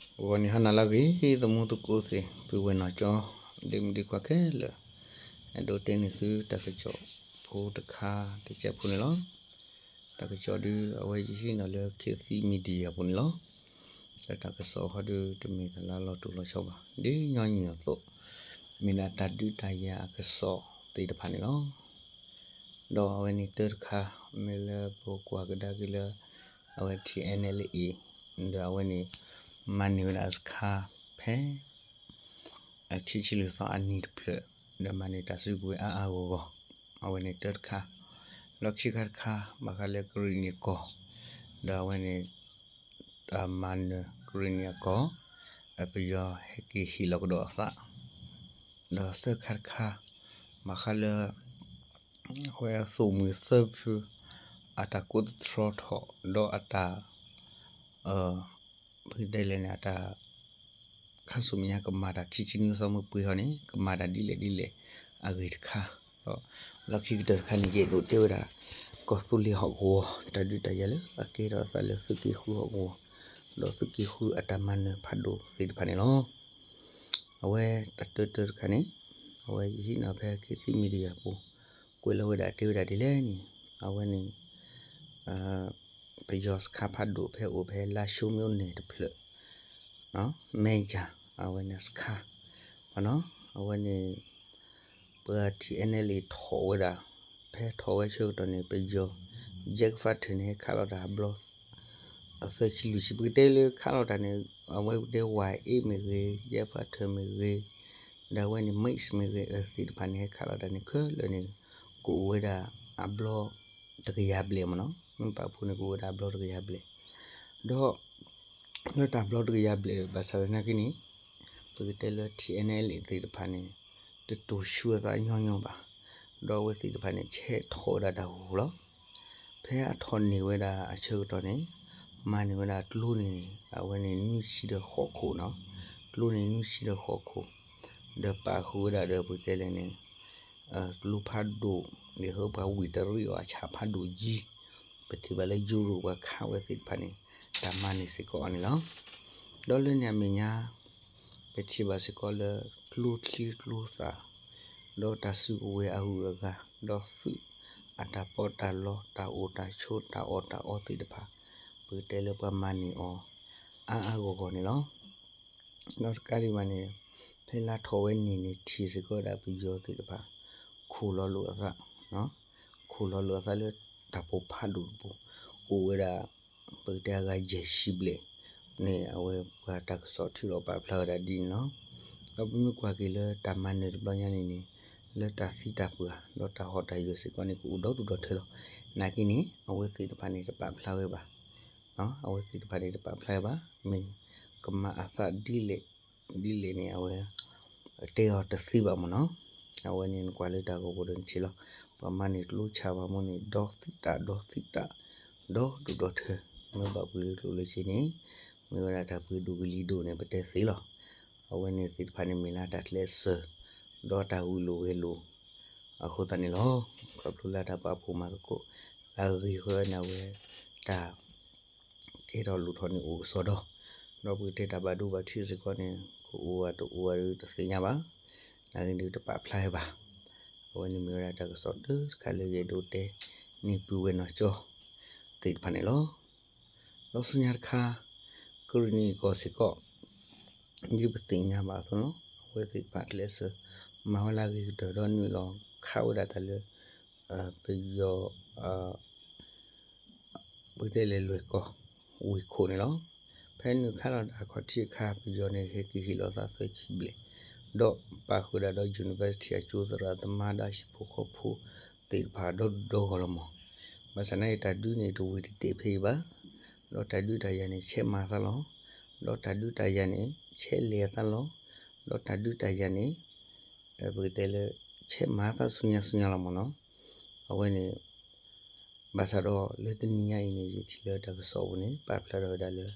ဂီၤနံၤဟါနၤလၢအဂ့ၤ သမူသကိးသ့ၣ် ပုၢ်ဝဲၢ်နီၢ်ကၠီ ဒ့မုၣ်ဒ့ခွါခဲလၢာ်, အဲၣ်ဒိးတဲန့ၢ်သုတၢ်ကစီၣ်ဖိတခါတကဲးဖိန့ၣ်လီၤ. တၢ်ကစီၣ်ဒုး အဝဲယဟံးန့ၢ်လၢ ခေတ်သစ် Media ပူၤန့ၣ်လီၤ. ဒီးတၢ်ကစီၣ်ဟီဒုး တမ့ၢ်တၢ်လၢလီၤတိၢ်လီၤဆီဘၣ်, ဒ်ညီနုၢ်အသိး မ့ၢ်ဒၣ်တၢ်ဒုးတၢ်ယၤအကစီၣ်သ့ၣ်တဖၣ်န့ၣ်လီၤ. ဒီးအဝဲန့ၣ်တၢတခါ မ့ၢ်လၢပကွၢ်ကဒါက့ၤလၢ အဝဲ ထံၣ်အဲၣ်နဲၣ်လၢအံၤ ဒီးအဝဲန့ၣ် မၤန့ၢ်ဝဲဒၣ်စခါဖဲ အခံဆံလွံၢ်သီအနံၤတဖျၢၣ်, ဒီးမၤန့ၢ်တၢ်စုကဝဲၤအါအါဂီၢ်ဂီၢ်, အဝဲန့ၣ်တၢတခါ, လီၢ်ခံခါတခါ ဘၣ်ဃးလၢကရ့ၣ်နံၣ်အကီၢ်, ဒီးအဝဲန့ၣ် တၢ်မၤနၢၤကရ့ၣ်နံၣ်အကီၢ် ပယီၤဟဲက့ၤဟ့ၣ်လီၤကဒီးအသး, ဒီးသၢခါတခါ ဘၣ်ဃးလၢ အဝဲသိၣ်မှံၤသၢဖု အတၢ်ကိးသတြီထီၣ် ဒီးအတၢ် ပကတဲလဲၣ်န့ၣ် အတၢ် ခါဆူမဲာ်ညါကမၤတၢ်ခံဆံနွံသီမုၢ်ပှဲၤဟီန့ၣ် ကမၤတၢ်ဒ်လဲၣ်ဒ်လဲၣ်အဂ့ၢ်တခါ, ဒီးလီၢ်ခံကတၢၢ်တခါန့ၣ် ယအဲၣ်ဒိးတဲဝဲဒၣ် ကီၢ်သူလ့ၤဟီၣ်ကဝီၤ တၢ်ဒုးတၢ်ယၤလၢအကဲထီၣ်အသးလၢသုးက့ဃုဟီၣ်ကဝီၤ ဒီးသုးက့ဃုအတၢ်မၤနၢၤဖးဒိၣ်သ့ၣ်တဖၣ်န့ၣ်လီၤ. အဝဲတၢတၢတၢတခါန့ၣ် အဝဲယဟံးန့ၢ်ဖဲ ခေတ်သစ် Media ပူၤ ကွဲးလီၤဝဲဒၣ်တဲဝဲဒၣ်ဒ်လဲၣ်န့ၣ် အဝဲန့ၣ် ပယီၤစခါဖးဒိၣ်ဖဲအိၣ်ဖဲလါၡိမိၣ်န့ၣ်တဖျၢၣ် မဲကၠၢ် အဝဲန့ၣ်စခါ အဝဲန့ၣ် ပှၤ ထံၣ်အဲၣ်နဲၣ်လၢအံၤထီၣ်ဝဲဒၣ် ဖဲထီၣ်ဝဲဆၢကတီၢ်န့ၣ် ပယီၤ jet fighter န့ၣ် ဟဲခးလီၤတၢ်အဘျီ အသၢဆံလွံၢ်ဆံ ပကတဲလၢခးလီၤတၢ်န့ၣ် အဝဲပကတဲ ဝါအ့မ့ၢ်ဂ့ၤ jet fighter မ့ၢ်ဂ့ၤ ဒီးအဝဲန့ၣ် MiG မ့ၢ်ဂ့ၤ အသ့ၣ်တဖၣ်န့ၣ် ဟဲခးလီၤတၢ်န့ၣ် ခဲလၢာ်န့ၣ် ကအိၣ်ဝဲဒၣ်အဘျီတကယၤဘျဲၣ်မ့ၢ်နီၤ, မ့ၢ်ပာ်ဖှိၣ်န့ၣ် ကအိၣ်ဝဲဒၣ်အဘျီတကယၤဘျဲၣ်, ဒီး လၢတၢ်ဘျီတကယၤဘျဲၣ် ဘၣ်ဆၣ်သနာ်က့န့ၣ် ပကတဲလၢ ထံၣ်အဲၣ်နဲၣ်လၢအံၤသ့ၣ်တဖၣ်န့ၣ် တတိၤဆူအသးညီညီဘၣ်, ဒီးအဝဲသ့ၣ်တဖၣ်န့ၣ် ဆဲးထီၣ်ဝဲဒၣ်တၢ်ဂီၤလီၤ. ဖဲအထီၣ်န့ၢ်ဝဲဒၣ်အဆၢကတီၢ်န့ၣ် မၤန့ၢ်ဝဲဒၣ်ကျိန့ၣ် အဝဲန့ၣ်နွံဆံဒီးဃိးခိၣ်နီၤ, ကျိန့ၣ်နွံဆံဒီးဃိးခိၣ်, ဒီးပာ်ဃုာ်ဝဲဒၣ်ဒီးပကတဲလဲၣ်န့ၣ် ကျိဖးဒိၣ် ဒ်သိးပှၤဝံၣ်တရံးအီၤအဆၣ်ဖးဒိၣ်ယံၤ, ပထံၣ်ဘၣ်လၢယူရိၣ်ပှၤခးဝဲသ့ၣ်တဖၣ်န့ၣ် တၢ်မၤန့ၢ်စ့ၢ်ကီးအီၤန့ၣ်လီၤ. ဒီးလၢန့ၣ်အမဲာ်ညါ ပထံၣ်ဘၣ်စ့ၢ်ကီးလၢကျိချံကျိသၣ် ဒီးတၢ်စုကဝဲၤအဂုၤအဂၤ ဒီးသုးအတၢ်ပီးတၢ်လီ တၢ်အိၣ်တၢ်ဆိး တၢ်အီၣ်တၢ်အီသ့ၣ်တဖၣ် ပကတဲလၢပှၤမၤန့ၢ်အီၤ အါအါဂီၢ်ဂီၢ်န့ၣ်လီၤ. ဒီးတကးဒံးဘၣ်န့ၣ် ဖဲလါထီၣ်ဝဲန့ၣ်န့ၣ် ထံၣ်စ့ၢ်ကီးဝဲဒၣ်ပယီၤသ့ၣ်တဖၣ် ခိၣ်လီၤလိာ်အသး ခိၣ်လီၤလိာ်အသးလၢတၢ်ပိာ်ဖးဒိၣ်တပူၤ အိၣ်ဝဲဒၣ် ပကတဲအဂၤယဲၢ်ဆံဘျဲၣ်န့ၣ် အဝဲပှၤတၢ်ကစီၣ်ထုးထီၣ်ပာ်ဖျါဝဲဒၣ်ဒ်န့ၣ်လီၤ. ဒီးပမ့ၢ်ကွၢ်က့ၤလၢတၢ်မၤနၢၤတဘျီညါန့ၣ်န့ၣ် လၢတၢ်သံတၢ်ပှၢ် ဒီးတၢ်ဟီၣ်တၢ်ယၢၤစ့ၢ်ကီးန့ၣ် ကအိၣ်ဒီဒူၣ်ဒီထၢလီၤ. နာ်က့န့ၣ် အဝဲသ့ၣ်တဖၣ်န့ၣ်တပာ်ဖျါဝဲဘၣ် အဝဲသ့ၣ်တဖၣ်န့ၣ်တပာ်ဖျါဝဲဘၣ် မ့ၢ်ကမၤအသးဒ်လဲၣ် ဒ်လဲၣ်န့ၣ် အဝဲ တဲအီၤတသ့ဘၣ်မ့ၢ်နီၤ. အဝဲန့ၣ်နကွၢ်လၢတၢ်ဂီၤပူၤဒီးနထံၣ်လီၤ. ပှၤမၤန့ၢ်ကျိဆၣ်ဘၣ်မ့ၢ်န့ၣ် ဒီသံတၢ် ဒီသံတၢ် ဒီဒူၣ်ဒီထၢ မ့ၢ်ဘၣ်ပှ့ၤလၢကျိၣ်လၢစ့န့ၣ် မ့ၢ်ဝဲဒၣ်တၢ်ပှ့ၤဒိၣ်ကလံၤဒိၣ်န့ၣ် ပတဲသ့လီၤ. အဝဲန့ၣ်သ့ၣ်တဖၣ်န့ၣ်မ့ၢ်လၢတၢ်ကျဲးစၢး ဒီးတၢ်ဂုာ်လိာ်ဂဲၤလိာ် အဃိသတးန့ၣ်လီၤ. ခီဖျိလၢတၢ်ပာ်ဖှိၣ်မၤသကိး တၢ်ဂ့ၢ်ဃီန့ၣ်အဝဲ တၢ် ကဲထီၣ်လိၣ်ထီၣ်န့ၣ်အိၣ်ကစီဒီ, ဒီးပကတဲတၢ်ဘၣ်ဒိဘၣ်ထံးစ့ၢ်ကီးန့ၣ် ကအိၣ်ဝဲတအိၣ်ဝဲတသ့ၣ်ညါဘၣ်, နာ်က့ဒုးတပာ်ဖျါဝဲဘၣ်. အဝဲန့ၣ်မ့ၢ်ဝဲဒၣ်တၢ်ကစီၣ်တၢတခါလၢယအဲၣ်ဒိးတဲန့ၢ်ပုၢ်ဝဲၢ်နီၢ်ကၠီသ့ၣ်တဖၣ်န့ၣ်လီၤ. ဒီးဆူညါတခါ ကရ့ၣ်နံၣ်ကီၢ်စ့ၢ်ကီး ဒ်ပသ့ၣ်ညါဘၣ်အသိးလီၤ. အဝဲသ့ၣ်တဖၣ်ကျဲးစၢး မၤဝဲလၢအဂ့ၤကတၢၢ်ဒီးနုာ်လီၤခးဝဲဒၣ်တၢ်လၢ ပယီၤ ပကတဲလဲၤလွဲၢ်ကီၢ် ဝ့ၢ်ခိၣ်န့ၣ်လီၤ. ဖဲနုာ်ခးလီၤတၢ်ခီၣ်ထံးအခါ ပယီၤန့ၣ်ဟဲက့ၤဟ့ၣ်လီၤသးသၢဆံဘျဲၣ်, ဒီးပာ်ဃုာ်ဒၣ်ဒီး University အကၠိသရၣ်သမါဒီးဟံၣ်ဖိဃီဖိသ့ၣ်တဖၣ်ဒီဒူၣ်ဒီဂီၢ်လီၤမး. ဘၣ်ဆၣ်နာ်က့တၢ်ဒုးန့ၣ်တဝံၤတတဲာ်ဖဲအံၤဘၣ်, ဒီးတၢ်ဒုးတၢ်ယၤန့ၣ် ဆဲးမၤအသးလီၤ. ဒီးတၢ်ဒုးတၢ်ယၤန့ၣ် ဆဲးလဲၤအသးလီၤ. ဒီးတၢ်ဒုးတၢ်ယၤန့ၣ် ပကတဲလၢ ဆဲးမၤအသးဆူညါဆူညါလီၤမးနီၤ. အဝဲန့ၣ် ဘၣ်ဆၣ်ဒီးလၢတနံၤညါအံၤန့ၣ် ယထံၣ်လၢတၢ်ကစီၣ်ပူၤန့ၣ် ပာ်ဖျါထီၣ်ဝဲဒၣ်လၢ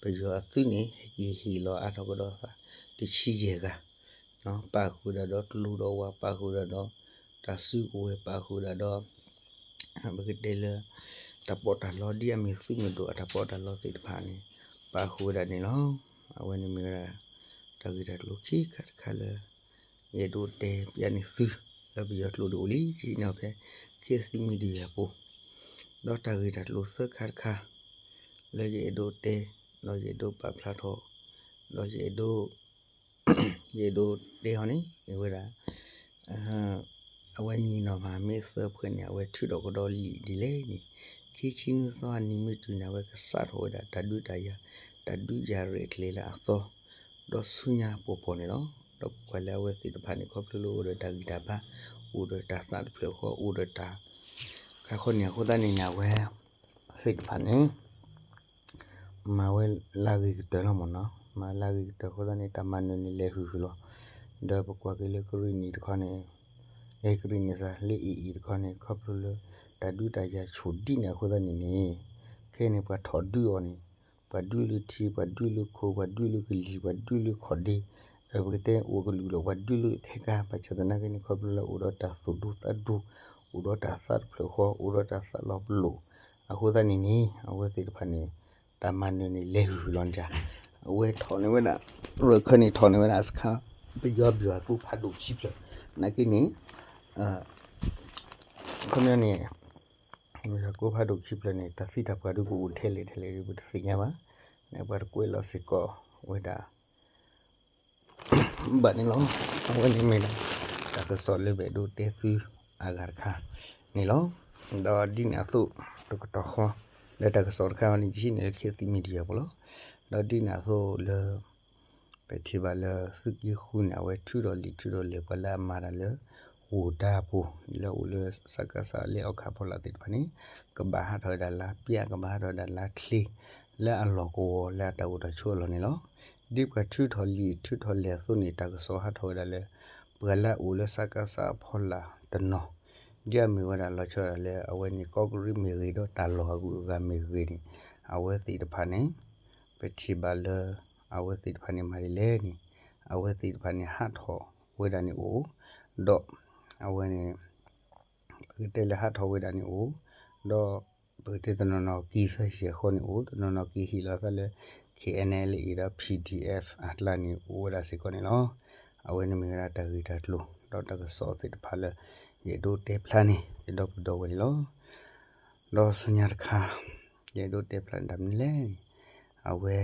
ပယီၤအသုးန့ၣ် ဟဲက့ၤဟ့ၣ်လီၤအါထီၣ်ကဒီးသး တဆံယဲၢ်ဂၤ, ပာ်ဃုာ်ဒၣ်ဒီးကျိဒီးဝါ ပာ်ဃုာ်ဒၣ်ဒီး တၢ်စုကဝဲၤ ပာ်ဃုာ်ဒၣ်ဒီး ပကတဲလၢ တၢ်ပီးတၢ်လီ ဒ်အမ့ၢ်သုးမုၢ်ဒိၣ်အတၢ်ပီးတၢ်လီသ့ၣ်တဖၣ်န့ၣ် ပာ်ဃုာ်ဝဲဒၣ်န့ၣ်လီၤ. အဝဲန့ၣ်မ့ၢ်ဝဲဒၣ် တၢ်ဂ့ၢ်တၢ်ကျိၤခံခါတခါလၢ ယအဲၣ်ဒိးတဲပျးန့ၢ်သု လၢပယီၤကျိာ်ဒၣ်အိၣ်လံ ယဟံးန့ၢ်အီၤဖဲ ခေတ်သစ် Media အပူၤ, ဒီးတၢ်ဂ့ၢ်တၢ်ကျိၤသၢခါတခါ လၢယအဲၣ်ဒိးတဲ ဒီးယအဲၣ်ဒိးပာ်ဖျါထီၣ် ဒီးယအဲၣ်ဒိး ယအဲၣ်ဒိးတဲအီၤန့ၣ် မ့ၢ်ဝဲဒၣ် အဝဲညီနီၢ်မၤမ့ၢ်သၢဖှဲးန့ၣ် အဝဲထုးထီၣ်ကဒီးလံာ်ဒ်လဲၣ်န့ၣ်, ခံဆံနွံသီအနံၤမ့ၢ်တုၤန့ၣ် အဝဲကစးထီၣ်ဝဲဒၣ်တၢ်ဒုးတၢ်ယၤ တၢ်ဒုးယၤရဲၣ်ကျဲၤလၢအသီ ဒီးဆူညါပှဲၤပှဲၤန့ၣ်လီၤ. ဒီးပကွၢ်လၢအဝဲသ့ၣ်တဖၣ်န့ၣ် ခီဖျိလၢအိၣ်ဒီးတၢ်ဂံၢ်တၢ်ဘါ အိၣ်ဒီးတၢ်သးတဖျၢၣ်ဃီ အိၣ်ဒီးတၢ် ခါဃီန့ၣ် အဃိသတးန့ၣ်န့ၣ် အဝဲသ့ၣ်တဖၣ်န့ၣ် မၤဝဲလၢအဂ့ၤကတၢၢ်လီၤမ့ၢ်နီၤ, မၤလၢအဂ့ၤကတၢၢ်အဃိသတးန့ၣ် တၢ်မၤနၢၤန့ၣ်လဲၤဟုၣ်ဟုၣ်လီၤ. ဒီးပကွၢ်က့ၤလၢကရံၣ်နံၤတခီန့ၣ် အဲ ကရံၣ်နံၤစၢ် လၢအံၤအံၤတခီန့ၣ် ခီဖျိလၢ တၢ်ဒုးတၢ်ယၤဆူၣ်ဒံးန့ၣ်အဃိသတးန့ၣ်န့ၣ် ခဲအံၤန့ၣ် ပှၤထီၣ်ဒုးအီၤန့ၣ် ပှၤဒုးလၢထံ ပှၤဒုးလၢခိ ပှၤဒုးလၢကလံၤ ပှၤဒုးလၢခီၣ်ဒ့ ပကတဲအိၣ်ကလုာ်လီၤ ပှၤဒုးလၢထဲကါ ဘၣ်ဆၣ်သနာ်က့န့ၣ် ခီဖျိလၢအိၣ်ဒီးတၢ်သူၣ်ဒူသးဒူ အိၣ်ဒီးတၢ်သးတဖျၢၣ်ဃီ အိၣ်ဒီးတၢ်သးလီၤပလိာ် အဃိသတးန့ၣ်န့ၣ် အဝဲသ့ၣ်တဖၣ်န့ၣ် တၢ်မၤနၢၤန့ၣ်လဲၤဟုၣ်ဟုၣ်လီၤန့ၣ် အဝဲထီၣ်န့ၢ်ဝဲဒၣ် ရၢၢ်ခၢၣ်န့ၣ်ထီၣ်န့ၢ်ဝဲဒၣ်စခါ ပယီၤဘျီၣ်ကိးဖးဒိၣ်ခံဖျၢၣ် နာ်က့န့ၣ် ခီပညီန့ၣ် ပယီၤကိးဖးဒိၣ်ခံဖျၢၣ်န့ၣ် တၢ်သံတၢ်ပှၢ်ဒုးကအိၣ်ထဲလဲၣ်ထဲလဲၣ်ဒုး ပတသ့ၣ်ညါဘၣ်. န့ၣ်ပှၤတကွဲးလီၤစ့ၢ်ကီးဝဲဒၣ် ဘၣ်န့ၣ်လီၤ. အဝဲန့ၣ်မ့ၢ်ဒၣ် တၢ်ကစီၣ်လၢပအဲၣ်ဒိးတဲသုအဂၤတခါန့ၣ်လီၤ. ဒီးဒ်န့ၣ်အသိး တကတီၢ်ဃီ လၢတၢ်ကစီၣ်တခါအံၤန့ၣ် ယဟံးန့ၢ်လၢ ခေတ်သစ် Media ပူၤလီၤ. ဒီးဒ်န့ၣ်အသိးလၢ ပထံၣ်ဘၣ်လၢသုးက့ဃုန့ၣ် အဝဲထုးထီၣ်လံာ်ထုးထီၣ်လဲၢ်ပှၤလၢအမၤတၢ်လၢ ဂိၢ်တၢ်ပူၤ လၢအိၣ်လၢ စကစ လၢအီၣ်ခးဖီလာ်သ့ၣ်တဖၣ်န့ၣ် ကဘၣ်ဟးထီၣ်ဝဲဒၣ်လါပျၢ် ကဘၣ်ဟးထီၣ်ဝဲဒၣ်လါချ့ လၢအလီၢ်ကဝီၤလၢအတၢ်အိၣ်တၢ်ဆိးအလီၢ်န့ၣ်လီၤ. ဒ်ပှၤထုးထီၣ်လံာ်ထုးထီၣ်လဲၢ်အသိးန့ၣ် တၢ်ကစီၣ်ဟးထီၣ်ဝဲဒၣ်လၢ ပှၤလၢအအိၣ်လၢ စကစ အဖီလာ်တနီၤ ဒ်အမ့ၢ်ဝဲဒၣ်လီၤဆီဒၣ်တၢ်လၢ အဝဲန့ၣ်ကီးကရံးမ့ၢ်ဂ့ၤ ဒီးတၢ်လီၢ်အဂုၤအဂၤမ့ၢ်ဂ့ၤန့ၣ် အဝဲသ့ၣ်တဖၣ်န့ၣ် ပထံၣ်ဘၣ်လၢ အဝဲသ့ၣ်တဖၣ်န့ၣ်မၤဒ်လဲၣ်န့ၣ် အဝဲသ့ၣ်တဖၣ်န့ၣ်ဟးထီၣ်ဝဲဒၣ်န့ၣ်အိၣ် ဒီး အဝဲန့ၣ် ပကတဲလၢဟးထီၣ်ဝဲဒၣ်န့ၣ်အိၣ် ဒီး ပကတဲတနီၤနီၤက့ၤသၢဆံအဃီန့ၣ်အိၣ် တနီၤနီၤက့ၤဟ့ၣ်လီၤသးလၢ KNLA ဒီး PDF အကျါန့ၣ်အိၣ်ဝဲဒၣ်စ့ၢ်ကီးန့ၣ်လီၤ. အဝဲန့ၣ်မ့ၢ်ဝဲဒၣ်တၢ်ဂ့ၢ်တၢ်ကျိၤ ဒီးတၢ်ကစီၣ်သ့ၣ်တဖၣ်လၢ ယအဲၣ်ဒိးတဲဖျါန့ၣ် ယဒီပုၢ်ဒီဝဲၢ်န့ၣ်လီၤ. ဒီးဆူညါတခါ ယအဲၣ်ဒိးတဲဖျါန့ၣ်တၢ်မနုၤလဲၣ်န့ၣ် အဝဲ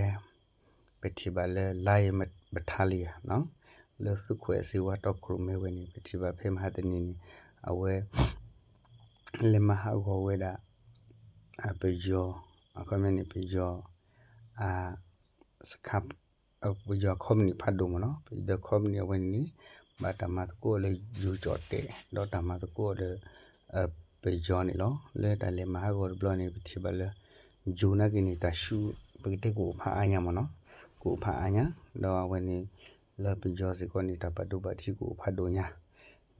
ပထံၣ်ဘၣ်လၢ Lion Battalion လၢသုးခိၣ်အဲၣ်စ့ဝါတီခိၣ်ရိၣ်မဲဝဲန့ၣ် ပထံၣ်ဘၣ်ဖဲမဟါတနံၤန့ၣ် အဝဲ လဲၤမၤဟးဂီၤဝဲဒၣ် ပယီၤ အခီပညီန့ၣ် ပယီၤ အ စခါ ပယီၤခီပနံၣ်ဖးဒိၣ်မ့ၢ်နီၤ ပယီၤခီပနံၣ်အဝဲန့ၣ်န့ၣ် ဘၣ်တၢ်မၤသကိးအီၤလၢယိၤကၠီၣ်တဲာ် ဒီးတၢ်မၤသကိးအီၤဒီး ပယီၤန့ၣ်လီၤ. လၢတၢ်လဲၤမၤဟးဂီၤတဘျီန့ၣ် ပထံၣ်ဘၣ်လၢ ယိၤနာ်က့န့ၣ် တၢ်ဆူ ပကတဲကအိၣ်ဖးအါညါမ့ၢ်နီၤ ကအိၣ်ဖးအါညါ ဒီးအဝဲန့ၣ် လၢပယီၤစ့ၢ်ကီးန့ၣ် တၢ်ဘၣ်ဒိဘၣ်ထံးကအိၣ်ဖးဒိၣ်ညါ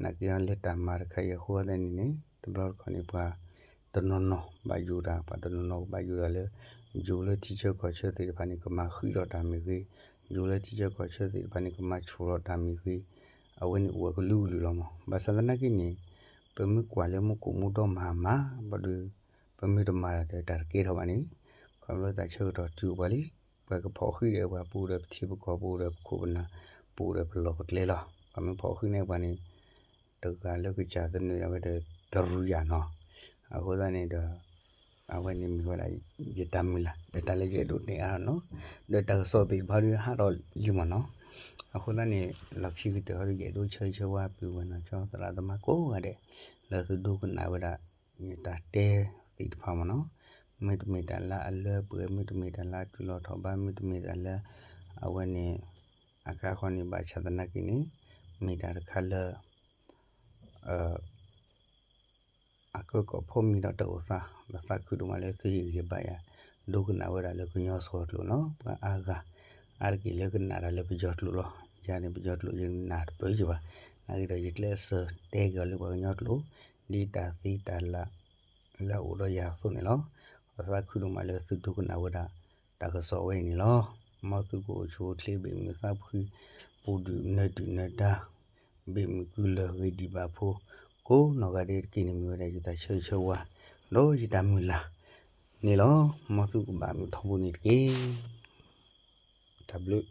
နာ်က့လၢတၢ်မၤတခါအံၤအဃိသတးန့ၣ်န့ၣ် တဘျီတခီၣ်န့ၣ် ပှၤတနီၤနီၤဘၣ်ယိၣ်တၢ် ပှၤတနီၤနီၤကဘၣ်ယိၣ်တၢ်လၢ ယိၤလၢထံဆၢကီၢ်ဆၢသ့ၣ်တဖၣ်န့ၣ် ကမၤဃံးထီၣ်တၢ်မ့ၢ်ဂ့ၤ, ယိၤလၢထံဆၢကီၢ်ဆၢသ့ၣ်တဖၣ်န့ၣ် ကမၤဆူၣ်ထီၣ်တၢ်မ့ၢ်ဂ့ၤ, အဝဲန့ၣ်အိၣ်ဝဲကလုာ်ကလုာ်လီၤမး. ဘၣ်ဆၣ်သနာ်က့န့ၣ် ပမ့ၢ်ကွၢ်လၢမူခိၣ်မူဒီးမၤမး ဘၣ်ဒီး ပမ့ၢ်တမၤတၢ်ဒီးတၢ်တကဲထီၣ်ဘၣ်န့ၣ် ခီဖျိသးဆၢကတီၢ်တုၤအိၣ်ပှၤလံ ပှၤကဖီၣ်ဃံးဒီးပှၤ ပအိၣ်ဒီးပထံပကီၢ် ပအိၣ်ဒီးပခိၣ်ပနၢ် ပအိၣ်ဒီးပလီၢ်ပကျဲလီၤ. ပှၤမ့ၢ်ဖီၣ်ဃံးန့ၢ်ပှၤန့ၣ် တဂၤလၢကစၢ်သနၢၣ်ဒၣ်ဝဲဒီးတရူးယၤနီၤ. အဃိသတးန့ၣ်ဒီး အဝဲန့ၣ်မ့ၢ်ဝဲဒၣ် ယတၢ်မုၢ်လၢ် ဒီးတၢ်လၢယအဲၣ်ဒိးတဲအါထီၣ်နီၤ. ဒီးတၢ်ကစီၣ်သ့ၣ်တဖၣ်ဒီးဟးထီၣ်လံမ့ၢ်နီၤ. အဃိသတးန့ၣ် လီၢ်ခံကတၢၢ်ဟီဒီး ယအဲၣ်ဒိးဆၢဂ့ၤဆၢဝါပုၢ်ဝဲၢ်နီၢ်ကၠီသရၣ်သမါကိးဂၤဒဲး လၢသုဒိကနၣ်ဝဲဒၣ် ယတၢ်တဲသ့ၣ်တဖၣ်မ့ၢ်နီၤ. မ့တမ့ၢ်တၢ်လၢအလၢပှဲၤ မ့တမ့ၢ်တၢ်လၢအတုၤလီၤထီၣ်ဘး မ့တမ့ၢ်တၢ်လၢ အဝဲန့ၣ် အခါခီန့ၣ် ဘၣ်ဆၣ်သနာ်က့န့ၣ် မ့ၢ်တၢ်တခါလၢ အကၢကီၢ်ဖိမံၤဒီးတၢ်အိၣ်သး ဒီးသးခုဒိၣ်မးလၢသုဟ့ၣ်ဂံၢ်ဟ့ၣ်ဘါယၤ ဒိကနၣ်ဝဲဒၣ်လၢကညီစှီၤကျိာ်နီၤ. ပှၤအါဂၤ အါတက့ၢ်လၢကနၣ်တၢ်လၢပယီၤကျိာ်လီၤ. ယၤန့ၣ် ပယီၤကျိာ်ယနၢ်တပၢၢ်ယဘၣ်. နာ်က့ဒီး ယကျဲးစၢးတဲက့ၤအီၤလၢပှၤကညီကျိာ် ဒ်တၢ်သ့တၢ်လၢ လၢအအိၣ်ဒီးယၤအသိးန့ၣ်လီၤ. ဒီးသးခုဒိၣ်မးလၢသုဒိကနၣ်ဝဲဒၣ် တၢ်ကစီၣ်ဝဲအံၤန့ၣ်လီၤ. မ်သုကအိၣ်ဆူၣ်အိၣ်ချ့ ဘ့ၣ်မုာ်သးဖှံ ပူၤဒုၣ်နၢၤဒုၣ်နၢၤဒါ ဘ့ၣ်မုာ်ကုလၢၢ်ဂ့ၤဒံးဘၣ်ဖိ ကိးနီၢ်ဂၤဒဲးတက့ၢ်န့ၣ် မ့ၢ်ဝဲဒၣ်ယတၢ်ဆၢဂ့ၤဆၢဝါ ဒီးယတၢ်မုၢ်လၢ်န့ၣ်လီၤ. မ်သုကဘၣ်မုာ်ထီဘိန့ၣ်တက့ၢ်. အဘျုး